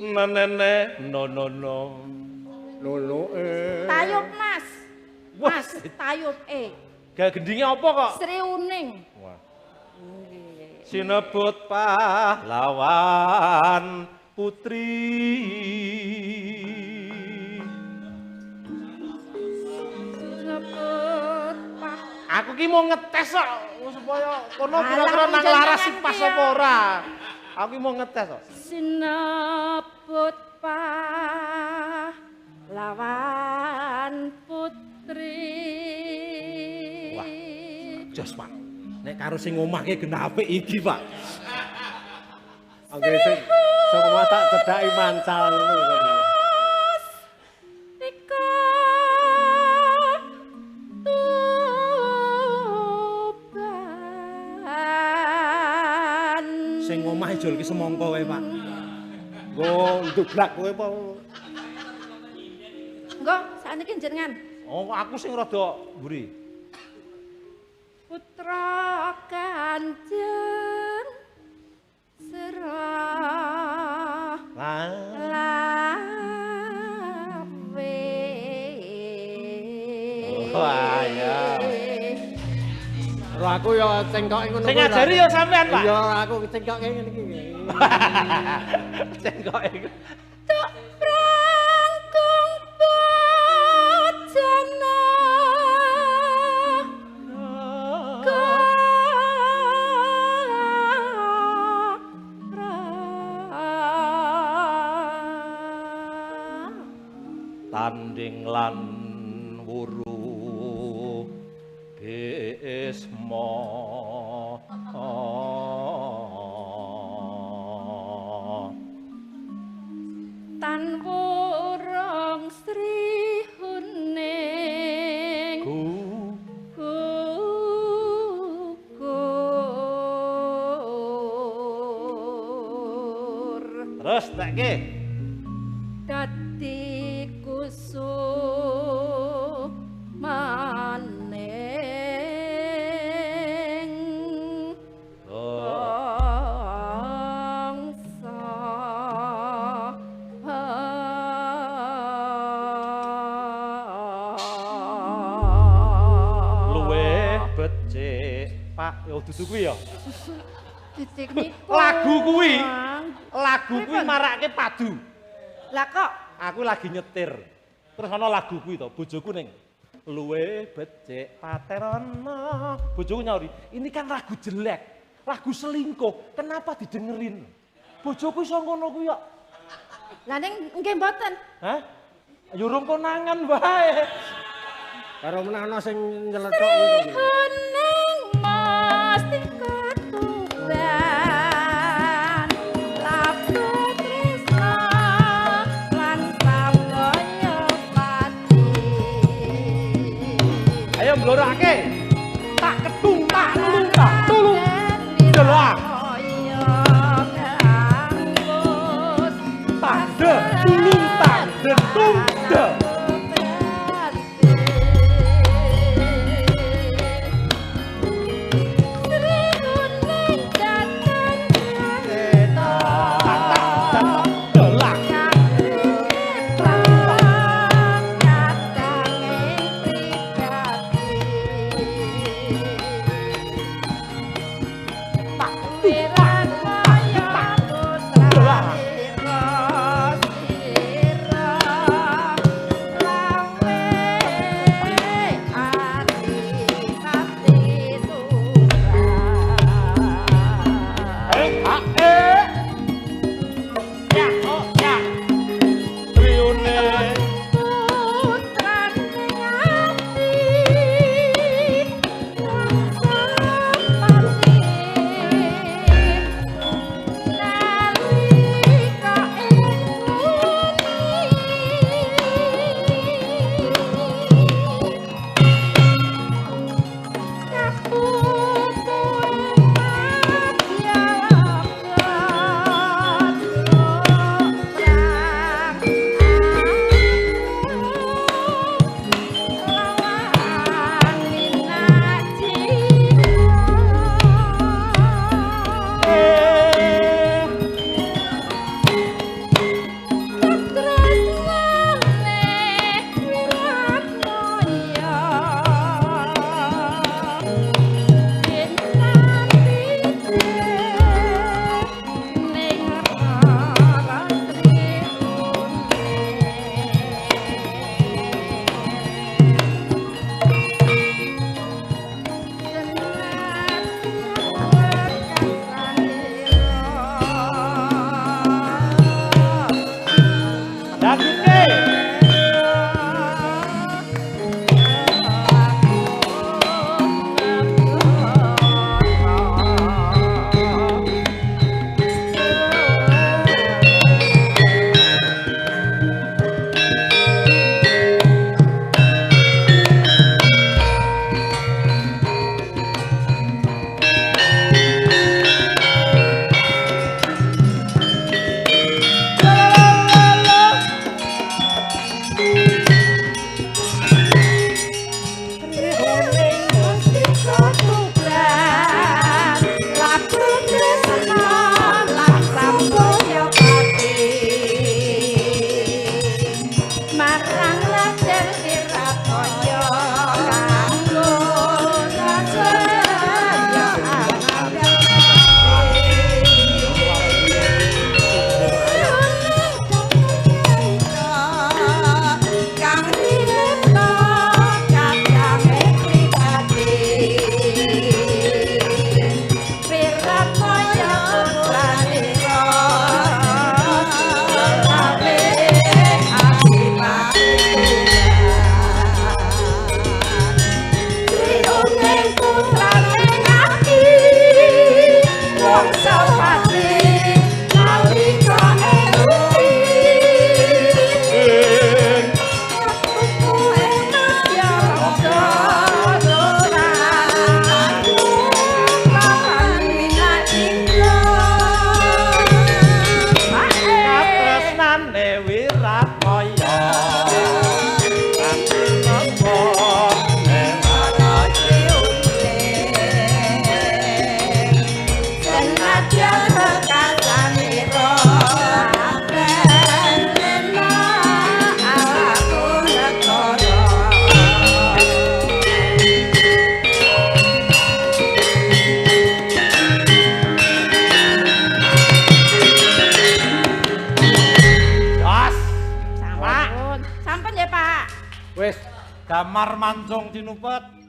Nenene no no no. No e. Tayub Mas. Mas, tayub e. Gak gendinge apa kok? Sri Uning. Wah. Sinebut pahlawan putri. Sinebut pahlawan. Aku ki mau ngetes kok supaya kono kira-kira nang laras pas apa ora. Aku ki mau ngetes kok. Sinebut pahlawan putri. Wah. Jos, Pak. Nek karo sing omah ki genah apik iki, Pak. Oke, sing omah tak cedhaki mancal ngono. Tika Tuban. Sing omah ijol ki semangka wae, Pak. Nggo ndublak kowe apa? Nggo, sakniki jenengan. Oh, aku sing rada mburi. Putra Kanjeng Serah Lawe. Wah, ya. Ro aku ya cengkoke ngono. Sing ngajari ya sampean, Pak. Iya, aku cengkoke ngene iki. Cengkoke. Tuk prangkung bojana. Tanding lan wuru Bisma. Tan wurung Sri Huning gugur. Terus tekke dadi kusumaning bangsa. Luwih becik, Pak. Ya dudu kuwi ya. Titik niku. Lagu kuwi. Lagu kuwi marake padu. Lah kok aku lagi nyetir. Terus ana lagu kuwi to, bojoku ning luwe becik paterana. Bojoku nyauri, ini kan lagu jelek, lagu selingkuh, kenapa didengerin? Bojoku iso ngono kuwi kok. Lah ning nggih mboten. Hah? Ya urung konangan wae. Karo meneh ana sing nyeletuk ngono kuwi. Ning Mastika Tuban. Ayo mblorake. Tak ketung tak tulung tak tulung. Delok. Tande tulung tande tung de. Damar mancung tinupet.